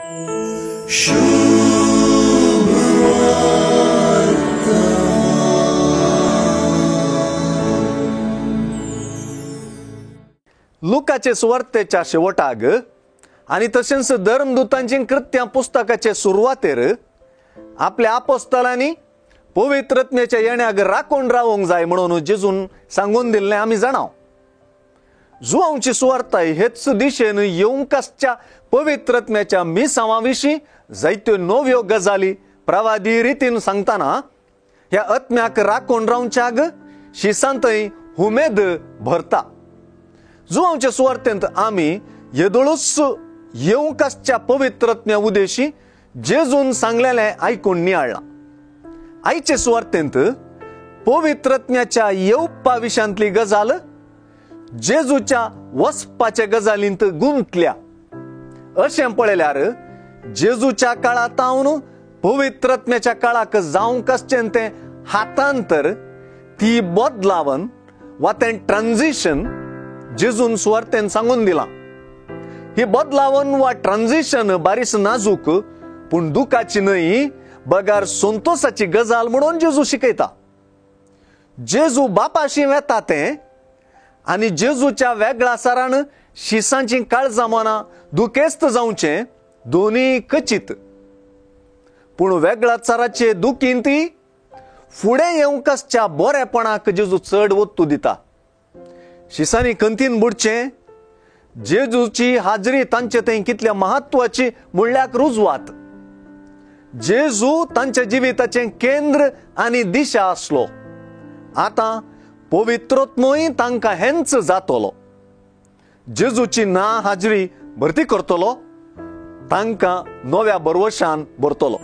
लुकाचे सुवार्तेच्या शेवटाक आनी तशेंच धर्मदूतांची कृत्यां पुस्तकाचे सुरवातेर आपल्या आपोस्तलांनी पवित्रत्म्याच्या येण्याक राखून रावंक जाय म्हणून जेजून सांगून दिल्लें आमी जाणाव. जुवांची सुवार्ताय हेच दिशेन येवंक आसच्या पवित्रत्म्याच्या मिसांवा विशीं जायत्यो नव्यो गजाली प्रवादी रितीन सांगतना ह्या आत्म्याक राखून रावच्याक शिसांतय हुमेद भरता. जुवांचे सुवार्तेंत आमी येदोळूच येवंक आसच्या पवित्रत्म्या उदेशी जेजून सांगलेलें आयकून नियाळ्ळां. आयचे सुवार्तेंत पवित्रत्म्याच्या येवपा विशांतली गजाल जेजूच्या वचपाच्या गजालींत गुंतल्या. अशें पळयल्यार जेजूच्या काळांत पवित्रत्म्याच्या काळाक जावंक आसचें तें हातांतर, ती बदलावन वा तें ट्रान्झिशन जेजून सुवार्तेन सांगून दिलां. ही बदलावन वा ट्रान्झिशन बारीस नाजूक पूण दुखाची न्हय बगार संतोसाची गजाल म्हणून जेजू शिकयता. जेजू बापाशी वेता तें आनी जेजूच्या वेगळा सारान शिसांची काळजां मनां दुखेस्त जावचें दोनूय कचीत, पूण वेगळा चाराचे दुखीन ती फुडें येवंक आसच्या बरेपणाक जेजू चड वत्तू दिता. शिसांनी खंतीन बुडचें जेजूची हाजरी तांचे थंय कितल्या म्हत्वाची म्हणल्याक रुजवात. जेजू तांच्या जिविताचें केंद्र आनी दिशा आसलो. आतां पवित्रोत्मोय तांकां हेंच जातलो. जेजूची ना हाजरी भरती करतलो, तांकां नव्या बरवशान भरतलो.